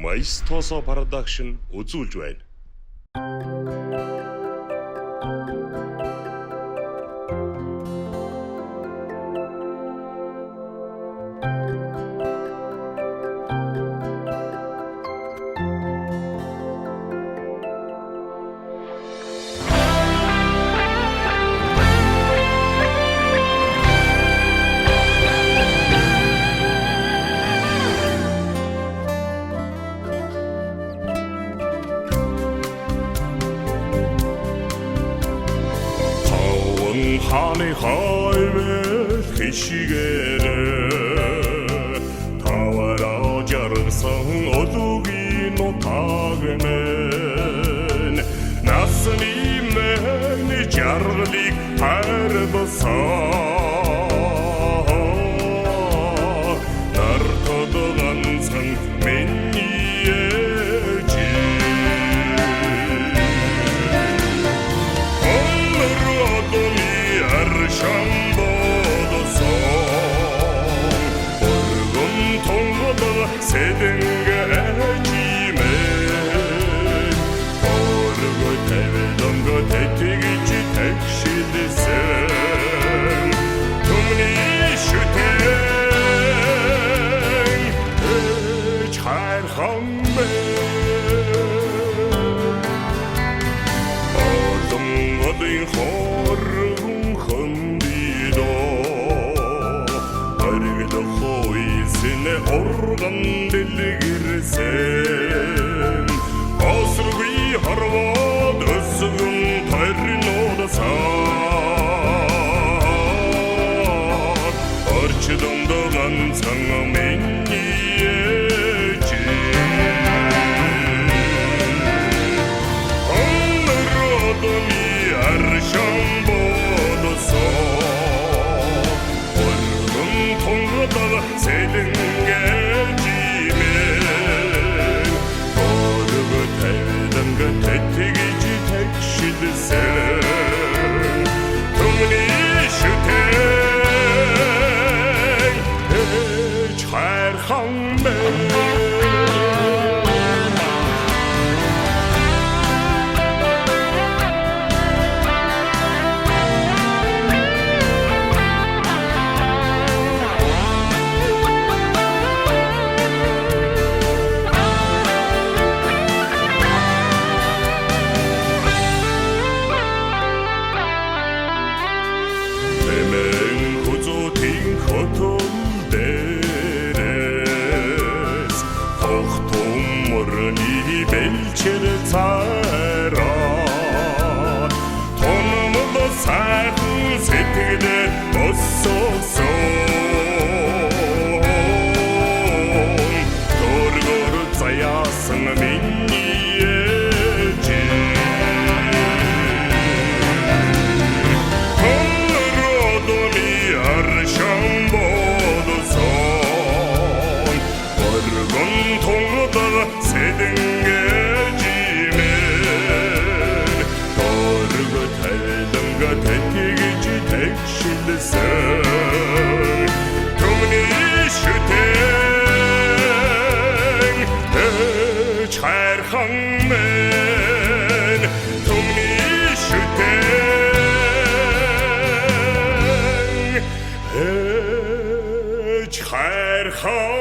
Maestoso Production үзүүлж байна. Таван хааны хойвол хишигэрэ тавараа жаргасан ологийн нутаг мэн насны мэн жаргалыг хайрласан нартод ганцхан миний ээж. Өнөр аршан бодсон өргөн тунгалаг сэдэнгэ ээжимээ өргө тавиланга тэтгэж тэгшилсэн түмний шүтэн ээж хайрхан мэн. Олон хоргон хөндидо Оргил хойсын урган дэлгэрсэн Осргүй хорвоод өсгөн торнуудсан Орчлонд ганцхан миний ээж. Өнөр аршан бодсон өргөн тунгадаг сэлэнгэ жимэн өргө тавиланга тэтгэж тэгшилсэн түмний шүтэн ээж хайрхан мэн. Тэмэн хүзүүтийн хотол дээрээс Хохтун мөрний бэлчээр цайраа Тунмал сайхан сэтгэлээ өсөөсөн Төргөр заяасан миний ээж. Өнөр аршан бодсон өргөн тунгадаг сэдэнгэ жимэн өргө тавиланга тэтгэж тэгшилсэн түмний шүтэн ээж хайрхан мэн түмний шүтэн ээж хайрхан.